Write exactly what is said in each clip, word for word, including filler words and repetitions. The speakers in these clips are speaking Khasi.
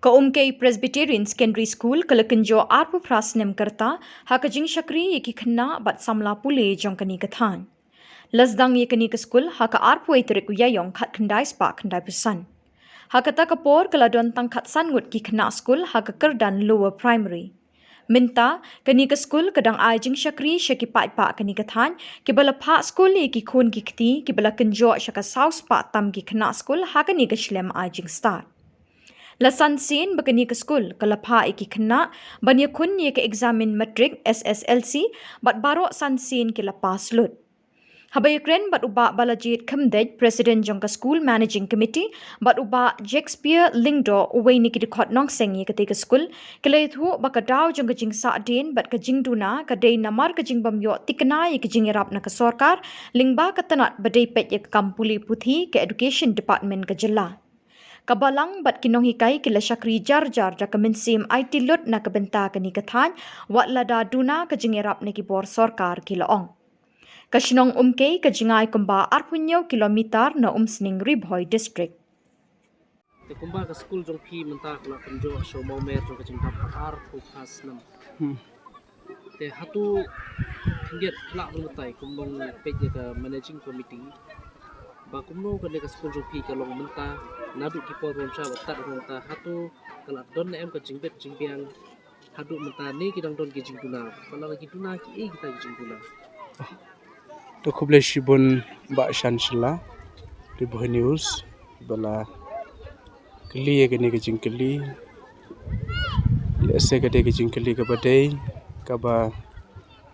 Ka Umkei Presbyterian Secondary School ka la kynjoh arphew phra snem ka rta ha ka jingshakri ïa ki khynnah bad samla pule jong kane ka thaiñ. La sdang ïa kane ka skul ha ka arphew tarik u Ïaïong khatkhyndai spah khyndaiphew san. Ha kata ka por ka la don tang khatsan ngut ki khynnah skul ha ka kyrdan Lower Primary. Mynta, kane ka skul ka dang ai jingshakri sha ki paidbah kane ka thaiñ, kiba la phah skul ïa ki khun ki kti, kiba la kynjoh sha ka saw spah tam ki khynnah skul ha kane ka shlem ai jingstad. La san sien ba kane ka skul ka la phah ïa ki khynnah ban ïakhun ïa ka eksamin matrik, S S L C, bad baroh san sien ki la pass lut. Haba ïakren bad u Bah Balajied Khymdeit, President jong ka School Managing Committee, bad u Bah Shakespeare Lyngdoh, uwei na ki dkhot nongseng ïa katei ka skul, ki la ïathuh ba ka daw jong ka jingsahdien bad ka jingduna ka dei namar ka jingbym ïoh tikna ïa ka jingïarap na ka sorkar lyngba ka tnat ba dei peit ïa ka kam pule puthi ka Education Department ka jylla. Ka balang bad ki nonghikai ki la shakri jar jar da ka mynsiem aiti lut na ka bynta kane ka thaiñ, wat lada duna ka jingïarap na ki bor sorkar, ki la ong. Ka shnong Umkei ka jngai kumba arphew hynñiew kilometer na Umsning, Ri Bhoi District. Te kumba ka skul jong phi mynta ka la kynjoh sha u mawmer jong ka jingdap arphew phra snem. Hmm. Te hato khyndiat khlak ban batai kum nongpeit ïa ka managing committee ba kumno kane ka skul jong phi ka long mynta, naduh ki por ban sha ba tad mynta, hato ka la don ne em ka jingbit jingbiang haduh mynta ne ki dang don ki jingduna, ba la ki duna ki ei kita ki jingduna. To khublei shibun Bah Shanshala, Ri Bhoi News, ba la kylli ïa kane ka jingkylli. Lehse ka dei ka jingkylli kaba dei, kaba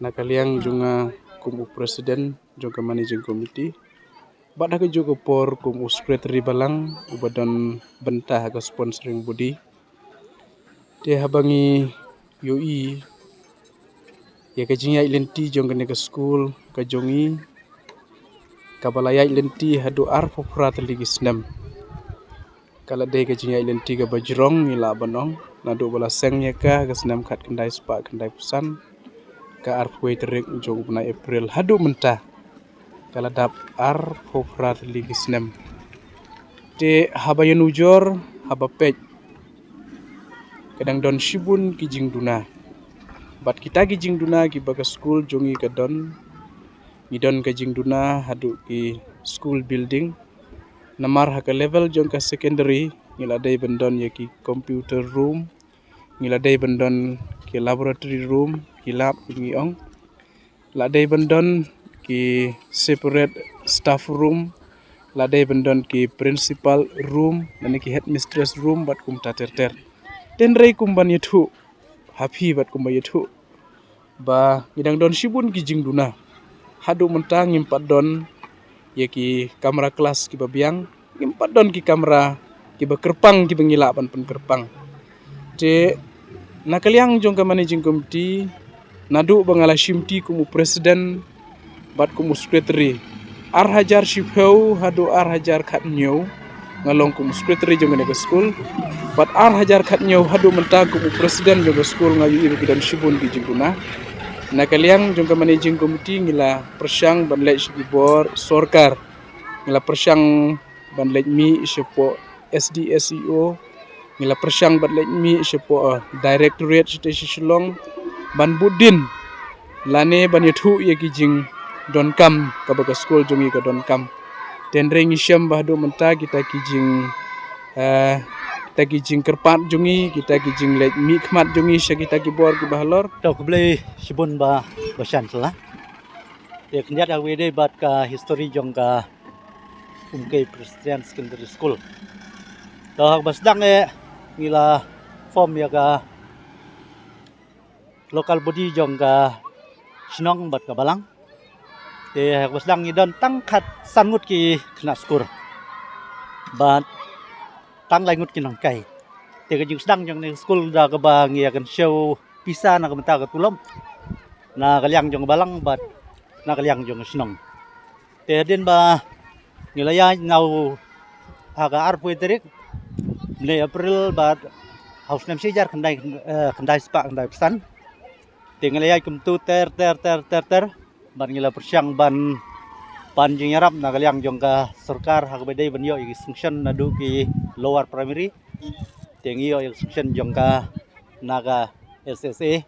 na ka liang jong nga kum u president jong ka managing committee, bad ha kajuh ka por kum u secretary balang uba don bynta ha ka sponsoring body. Te haba ngi ïohi ïa ka jingïaid lynti jong kane ka skul ka jong ngi, kaba la ïaid lynti haduh arphew phra tylli ki snem. Ka la dei ka jingïaid lynti kaba jrong, ngi lah ban ong, naduh ba la seng ïa ka ha ka snem khatkhyndai spah khyndaiphew san, ka arphew tarik jong u bnai April haduh mynta, ka la dap arphew phra tylli ki snem. Te haba ïanujor, haba peit, ka dang don shibun ki jingduna. Bad kita ki jingduna kiba ka skul jong ngi ka don, ngi don ka jingduna haduh ki school building. Namar ha ka level jong ka secondary, ngi la dei ban don ïa ki computer room, ngi la dei ban don ki laboratory room, ki lab ngi ong. La dei ban don ki separate staff room, la dei ban don ki principal room, lane ki headmistress room bad kumta ter ter. Te hynrei kumban ïathuh ha phi bad kumba ïathuh ba ngi dang don shibun ki jingduna. Haduh mynta ngim pat don ïa ki kamra klas kiba biang, ngim pat don ki kamra kiba kyrpang kiba ngi lah ban pynkyrpang. Te na ka liang jong ka managing committee, naduh ba nga la shimti kum u president bad kum u secretary, ar hajar shiphew haduh ar hajar khathynñiew nga long kum u secretary jong kane ka skul, bad ar hajar khathynñiew haduh mynta kum u president jong ka skul, nga ïohi ba ki don shibun ki jingduna. Na ka liang jong ka managing committee ngi la pyrshang ban leit sha ki bor sorkar, ngi la pyrshang ban leit mih shapoh S D S E O, ngi la pyrshang ban leit mih shapoh, uh, directorate shatei sha Shillong ban bud dien lane ban ïathuh ïa ki jingdonkam kaba ka skul jong ngi ka donkam. Te hynrei ngi shem ba haduh mynta kita ki jing, uh, kita ki jingkyrpad jong ngi, kita ki jingleit mih khmat jong ngi sha kita ki bor kiba halor. To khublei shibun Bah, Bah Shanshala. Te khyndiat ha kaba ïadei bad ka history jong ka Umkei Presbyterian Secondary School. To ha kaba sdang eh ngi la form ïa ka local body jong ka shnong bad ka balang. Te ha kaba sdang ngi don tang khatsan ngut ki khynnah skul bad tang lai ngut ki nonghikai. Te ka jingsdang jong kane ka skul da kaba ngi ïa kynshew pisa na ka bynta ka tulop na ka liang jong ka balang bad na ka liang jong ka shnong. Te hadien ba ngi la ïaid na u ha ka arphew tarik bnai April bad ha u snem shi hajar khyndai, eh, khyndai spah khyndaiphew san. Te ngi la ïaid kumtu ter ter ter ter ter bad ngi la pyrshang ban pan jingïarap na ka liang jong ka sorkar ha kaba dei ban ïoh ïa ki sanction naduh ki lower primary. Te ngi ïoh ïa ka sanction jong ka na ka S S A.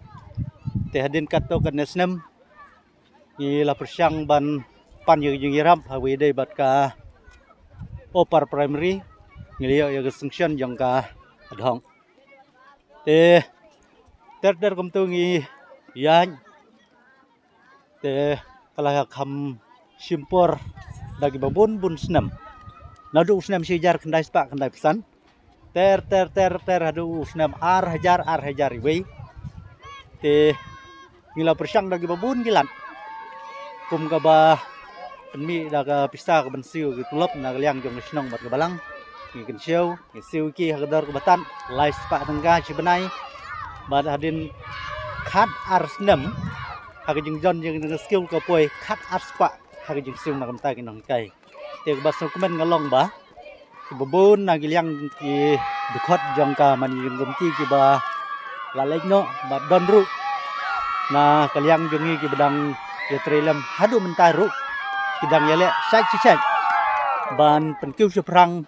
Te hadien katto katne snem ngi la pyrshang ban pan ïa ka jingïarap ha kaba ïadei bad ka Upper Primary, ngi la ïoh ïa ka sanction jong ka adhong. Te ter ter kumto ngi ïaid. Te ka la kham shim por da kiba bun bun snem. Naduh u snem shi hajar khyndai spah khyndai phew san, ter ter ter ter haduh u snem ar hajar ar hajar iwei. Te ngi la pyrshang da kiba bun ki lad kum kaba pynmih da ka pisa ka ban siew ki tulop na ka liang jong ka shnong bad ka balang. Ngi kynshew, ngi siew ïa ki ha ka dor kaba tad, lai spah tyngka shi bnai. Bad hadien khat ar snem ha ka jingdon jong ka skul ka poi khat ar spah ha ka jingsiew na ka bynta ki nonghikai. Te kaba sngewkmen nga long ba kiba bun na ki liang ki dkhot jong ka man jong ka komiti kiba la leit noh bad don ruh na ka liang jong ngi kiba dang ïatrei lem haduh mynta ruh ki dang ïaleh shait shi shait ban pynkiew shaphrang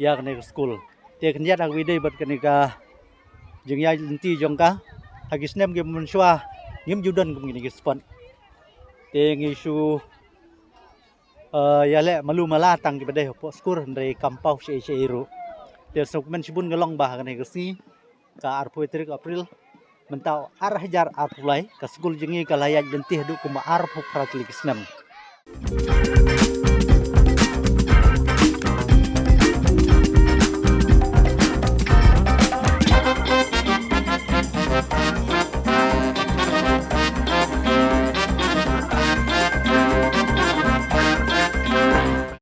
ïa kane ka skul. Te khyndiat ha kaba ïadei bad kane ka jingïaid lynti jong ka, ha ki snem kiba mynshuwa ngim ju don kum kine ki spot. Te ngi shu eh, ïaleh malu mala tang kiba dei hapoh skul hynrei kam paw shaei shaei ruh. Te sngewkmen shibun nga long ba ha kane ka sngi ka arphew tarik April mynta u ar hajar arphew lai, ka skul jong ngi ka la ïaid lynti haduh kumba arphew phra tylli ki snem.